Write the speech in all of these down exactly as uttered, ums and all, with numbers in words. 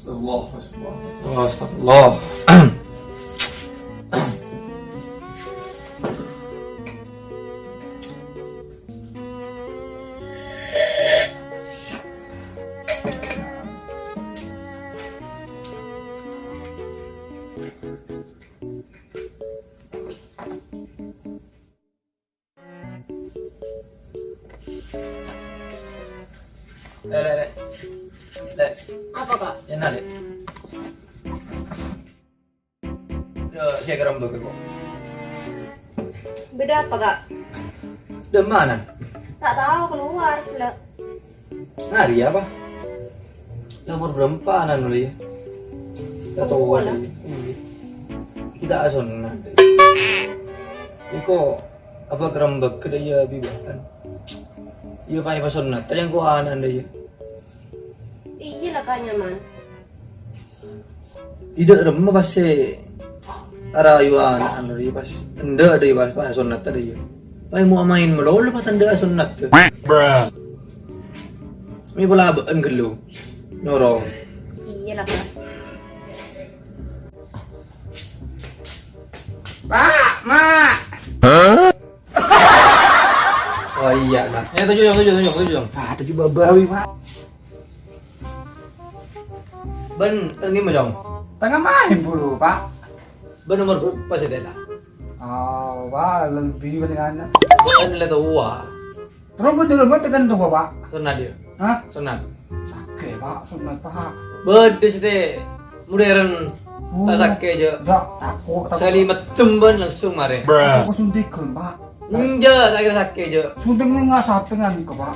Astagfirullah, astagfirullah. Astagfirullah. Lè', lè', lè'. Lè'. Apa, Kak? Ènna', Lè'. Yo, saya kerembek kok. Bâdâ apa, Kak? Dâ'emma'a? Ta' tao, keluar, Lè'. Ngari apa? Lah, umur berempa anan dulu ya? Kita tua. Tua lah. Iya. Kita asonna. Iko apa kerembek ke dia bibahan? Iya, pakai pasonna. Tadi yang ku anan deh ya. Iya lah, Kak, nyaman. Ida' remma pas sè arayuan anu ri pas endâ' dâ' pas, pas sonnat tadi ya. Pas mau main melolo pas endâ' sonnat. Bruh. Mi pola bâ'en ghellu. Nyoro. Iya lah, Kak. Pak, Mak. Oh iya, nah. Ya, tujuh, tujuh, tujuh, tujuh. Ah, tujuh babawi, Pak. Bân, tenggi mo, Jong? Tengah main bulu, Pak. Bân nomor berapa sih, Teta? Oh, Pak, lebih paling anak. Bân le tua. Terus betul, Pak, tekan tua, Pak. Sonnat dia. Hah? Sonnat. Sakè, Pak, sonnat, Pak. Bâdâ sè modern. Oh. Ta' sakè, jâ'. Jâ', tako', tako'. Sali meddem bân langsung marè. Bruh. Tako' suntikan, Pak. Enjâ', ta' kèra sakè, jâ'. Suntik ni ngasapè ngan kok, Pak.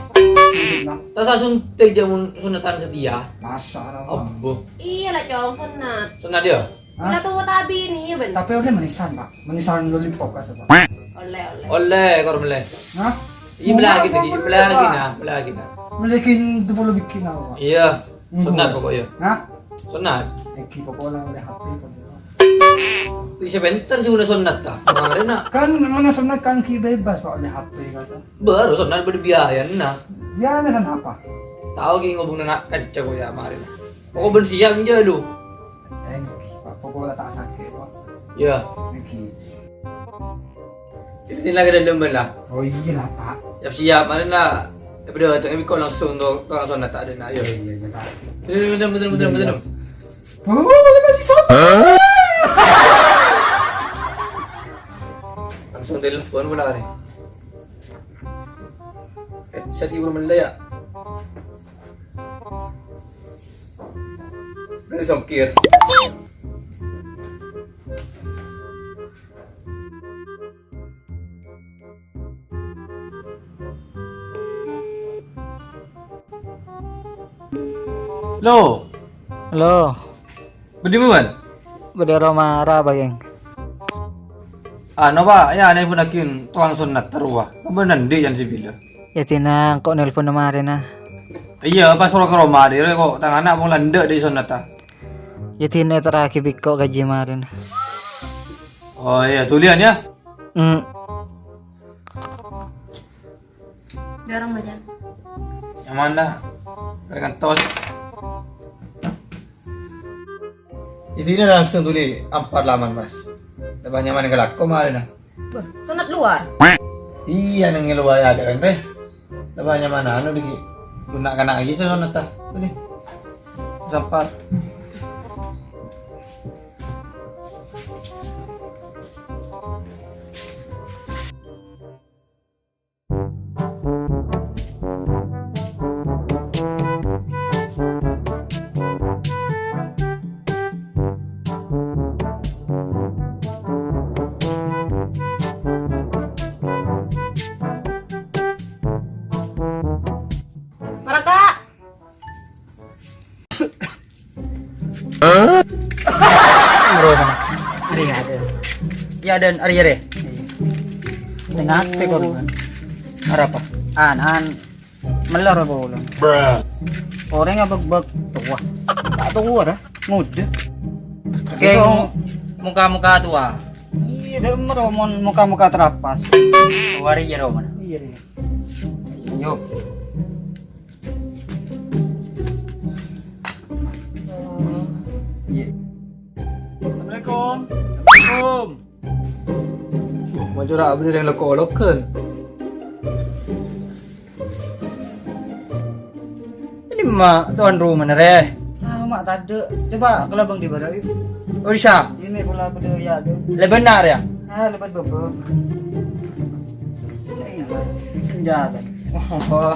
Nah. Ta' sa suntik, jâ', mon sunnatan setia. Masa, Pak? Abo. Iya lah, Cong, sonnat. Sonnat, ya? Hah? Lah, tuh, tabi ni, ya, bân. Tapi ollè manisan, Pak. Manisan lollipop, kan, Pak? Ollè, ollè. Ollè, kor mellè. Hah? Iya, bellâ lagi, bellâ lagi, nah, bellâ lagi, nah. Mellè kin dua puluh bikin apa, Pak? Iya. Sonnat pokoknya. Hah? Sonnat. Eki pokoknya ollè H P pokoknya. Bisa bentar sih udah sonnat ta? Kemarin, nak. Kan mana sonnat kan ki bebas, Pak, ollè H P kata. Baru sonnat bâdâ biaya, nah. Biaya kan apa? Tahu ki ngobung anak kenceng kok ya kemarin. Pokok ben siap aja lu. Eh, Pak, pokoknya tak sakit, Pak. Ya. Eki. Jadi, sini lagi ada lembah lah. Oh, iya lah, Pak. Siap-siap, mari lah. Ya, udah, cek Miko langsung tuh, langsung datang ada, nah, ayo. Iya, iya, Pak. Bener, bener, bener, bener, iya, bener. Iya. Oh, kita di sana. Langsung telepon pula nih. Headset ibu melek ya. Dari songkir. Lo. Lo. Bâdâ dimma, Bân? Bâdâ è roma, arapa, Geng? Anu, Pak, ya, nelpon lagi tukang sonnat terus, Pak. Bâdâ andi' yan sibila? Ya, Tina, kok nelpon kemarin, ah? Iya, pas ro ka roma, dia kok tangana mau landek di sonnat, ah. Ya, Tina, terakhir biko gaji kemarin. Oh, iya, tulian, ya? Hmm. Dorong bâjâna. Nyaman dah. Keringat tos. Itu ini langsung tuli ampar laman, Mas. Lebih nyaman ke lako kemarin, nah. Bâh, sonnat luar. Iya, neng luar ada kan, Reh. Lebih nyaman anu dikit. Guna kena lagi sonnat ta. Ini. Sampar. Para, Kak. Bro, sama. Ari, ada. Ya, dan ari, ari. Iya. Tengah apa, korban? Arapa? An, an. Mellar apa ulang? Bruh. Orang yang bek-bek tua. Tak tua dah. Muda. Kayak mu-, muka-muka tua. Iya, dah, Roman muka-muka terapas. Wari ya, Roman. Iya, iya. Yuk. Iya. Assalamualaikum. Assalamualaikum. Mancora abdhi rèng loko-lokan. Ini ma' tuan rumah nere. Ah, ma' tadâ'. Coba kelabang di bara, yuk. Oh, bisa. Ini pola pada ya, aduh. Lebenar ya? Ah, lebat bebek. Saya ingat, senjata. Oh.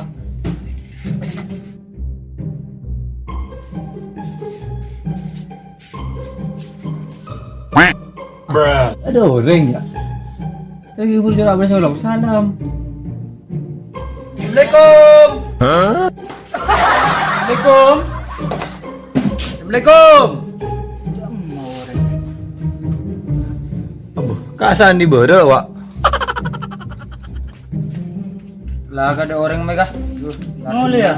Ada orang ya? Lagi hubung cara apa salam? Salam. Assalamualaikum. Assalamualaikum. Assalamualaikum. Abu, kasan di bawah, Wak. Lah, kada orang mereka. Duh, Mulai ya?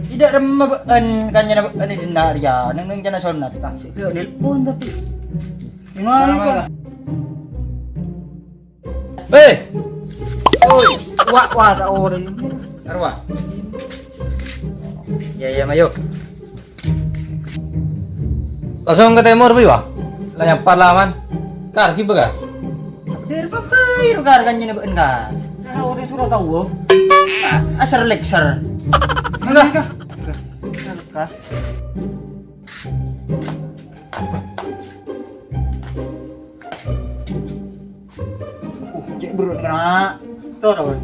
Tidak remma ba'en, kanyana ba'en di denna' riya. Neng, neng cana sonat, tas. Dia nelpon tapi. Gimana, Pak? Hei! Oi, wak, wak, tak orang. Arwah. Ya, ya, mayo. Langsung ke timur, Bi, wah. Lah, nyapar lah, man. Kar, gimana, Kar? Dari pakai, Kar, kan, nyene, Kar. Nah, orang sudah tahu. Asar lekser. Enggak. Enggak. Cek bro, kena. Tuh, tuh.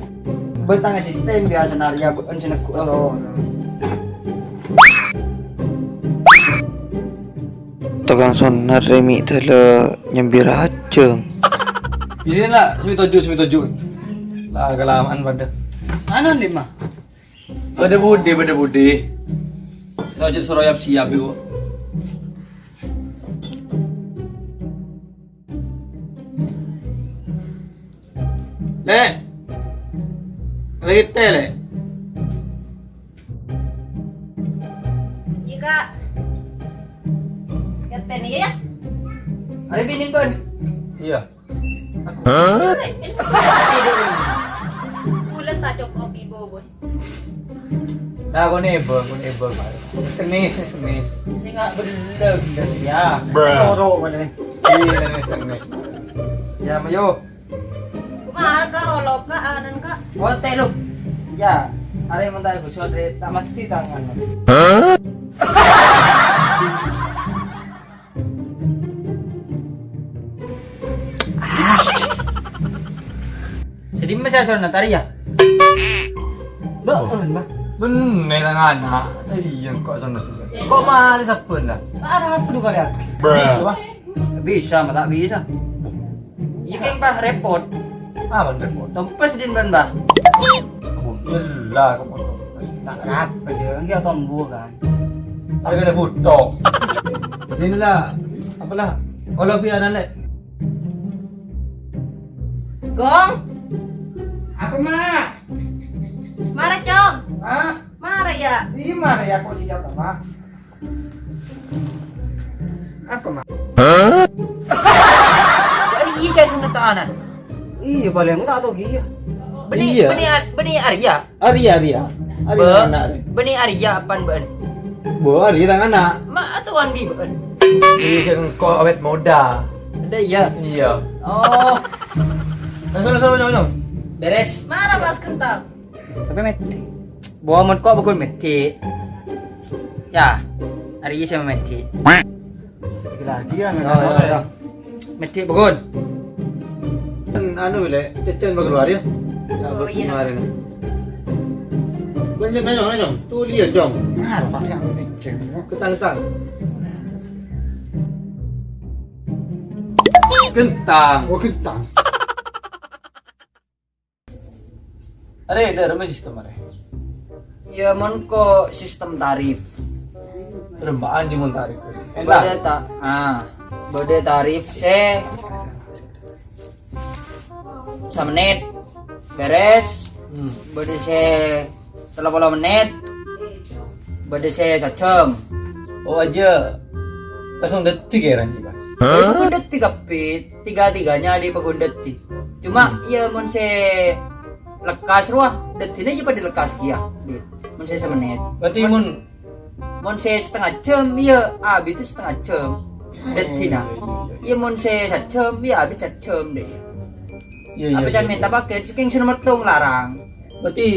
Bentang asisten biasa nari ya, ba'en sing neggu. Tuh, tuh. Tukang sonar remi tele nyambi racung. Ini lah, semi tujuh, semi tujuh. Lah, kelamaan pada. Mana nih, mah? Pada budi, pada budi. Saya aja suruh siap-siap, Ibu. Lek. Lagi teh, Lek. Iya, Kak. Kapten, iya, ya? Ada binin, Bun? Iya. Hah? Bulan tak cukup, Ibu, Bun. Nah, aku nih, Ibu, aku nih, Ibu. Semis, semis. Sing nggak bener, bener, ya. Bruh. Loro, mana? Iya, semis, semis. Ya, mayo. Kumaha, Kak, olo, Kak, anan, Kak? Wote, lu. Ya, are mentah Gus Sodre, tak mati tangan. Hah? Sedih mas ya, Son, tadi ya? Mbak, oh, Mbak. Bener, tangan, Nak. Tadi yang kok sana tuh. Kok mari saben lah? Ada apa tuh kali aku? Bruh. Bisa, Pak. Bisa, mah tak bisa. Iya, keng, Pak, repot. Apa repot? Tompes din ban, Pak. Oh, iyalah, kamu tompes. Tak apa aja, enggak tombo kan. Ada kena butok. Sinilah, apalah? Kalau pian, Lek. Gong. Apa, Mak? Mara, Cong. Hah? Mara, ya? Iya, mara, ya. Kok siap, Mak? Apa, Mak? Hah? Dari iya saya sunat anan. Iya, paling aku tak tahu iya. Beni, iya. Beni Ar-, Beni Arya. Arya, Arya. Arya anak, Arya. Beni Arya apaan, Ben? Bo, Arya tang anak. Ma atuan di, Ben? Iya, saya engkau awet muda. Ada iya? Iya. Oh. Langsung, langsung, langsung, langsung. Beres. Mana Mas Kentang? Tapi medhi. Bo, amun kok begun medhi. Ya, hari ini saya medhi. Lagi-lagi ya, oh, iya, iya. Medhi begun. Kan anu, Le, Cecen mau keluar ya? Ya, oh, iya. Kemarin. Benceng, nanyong, nanyong. Tuh lihat, Jong. Ngarep, Pak, yang Cecen. Ketang-ketang. Kentang. Oh, kentang. Are, ada, ada sistem are. Ya, mon ko sistem tarif. Rembaan di mon tarif. Bade ta-, ah, bade tarif se samenit beres. Hmm. Bade se tello polo menit. Bade se sajam. Oh, aja. Langsung detik ya, Ranji, Pak? Hah? Itu detik, Kapit. Tiga-tiganya di Pagundati. Cuma, hmm, iya, mon se lekas rowa, dadine aja pada lekas kia. Mon se samenit. Berarti mon Mon sè satengnga jhâm, iyâ, abit satengnga jhâm. Dâddhina. Iyâ, mon sè sajhâm, iyâ, abit sajhâm, dâ. Iyâ, iyâ, apa can mènta pakèn, saking sè nomer tello' larang. Berarti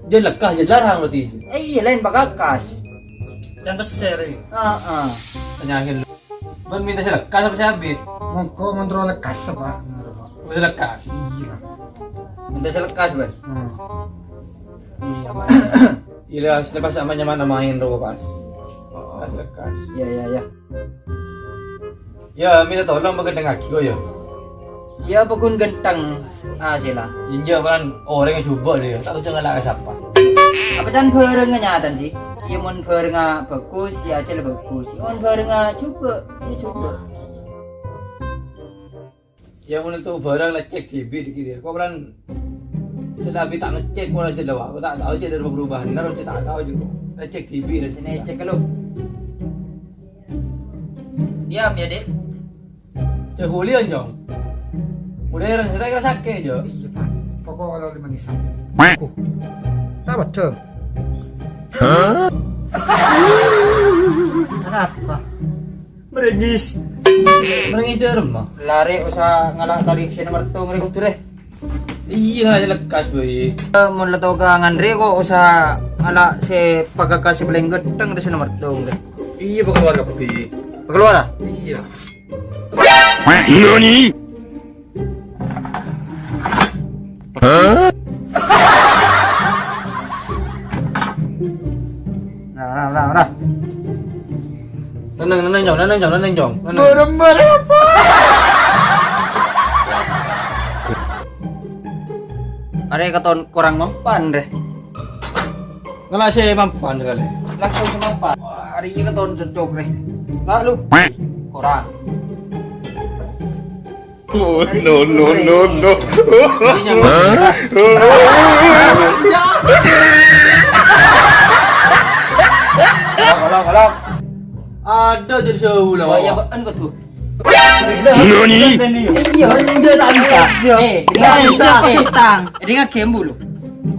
jhâ' lekkas, jhâ' larang berarti. Eh, iyâ, laèn pakakas. Can pèssè, rè. Heeh. Tanya'aghi. Bân mènta sè lekkas apa sè abit? Mongko ngontrol lekkas, Pak. Bener, Pak. Oh, sè lekkas. Iyâ, Pak. Mènta sè lekkas, Bân. Hmm. Iyâ, Bân. Iyâ, sè pas sama nyaman maèn ro pas. Pas lekkas. Iyâ, iyâ, iyâ. Yâ, mènta tolong paghântengngaghi, ko, yâ. Iyâ, paghun ghânteng. Ah, sila. Injâ' bân orèng jhubâ' dâ, ta' tao jhâ' ngala' ka sapa. Apa can bhârângnga nyatana, sih? Iyâ, mon bhârângnga bhâghus, iyâ, hasèlla bhâghus. Mon bhârângnga jhubâ', iyâ, jhubâ'. Iyâ, mon ènto bhârâng la cèk dhibi' dâ' kèya. Ko' bârân jhâ' la bi' ta' ngecèk, ko' la jhâ' la wa'. Ko' ta' tao jhâ' dâ' perubahan, naro jhâ' ta' tao jhâ' ko'. La cèk dhibi' la cèk. Sini cek dulu. Diam ya, Dek. Cek kuliah, Jong. Udah heran, saya kira sakit, Jo. Iya, Pak. Pokok kalau lima nisan. Aku. Tak betul. Kenapa? Merengis. Merengis dâ' remma. Larè osa ngala' tarif sè nomer tello' rè, kudu rè. Iyâ, ngala' sè lekkas, Boy. Eh, mon la tao ka nganrè ko' osa ngala' sè pakakas sè palèng ghânteng rè sè nomer tello' rè. Iyâ, pakaluar kabbhi. Pakaluar, ah? Iyâ. Nani? Nah, nah, nah, nah. Neneng, neneng, Jong, neneng, Jong, neneng, Jong. Neneng. Berembar apa? Arè katon korang mempan, rè. Ngala' sè mempan sakalè. Langsung sè mempan. Wah, arè katon cocok, rè. Lalu. Korang. Oh, no, no, no, no. Kalau, kalau, kalau. Ada jadi jauh lah. Oh, iya, Pak. Anu, Pak, tuh. Nani? Iya, iya, tak bisa. Eh, nggak bisa. Eh, ini nggak game dulu.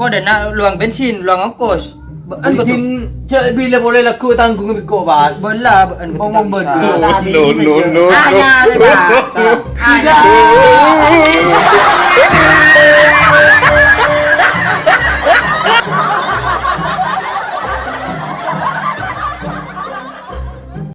Kok ada nak luang bensin, luang ongkos? Bâ'ân, bâ'ân. Jhâ' bilâ polè lagghu' tanggung bi' ko', Bas. Bella, bâ'ân. Ngomong bâ'ân. No, no, no, no. Hanya, Bas.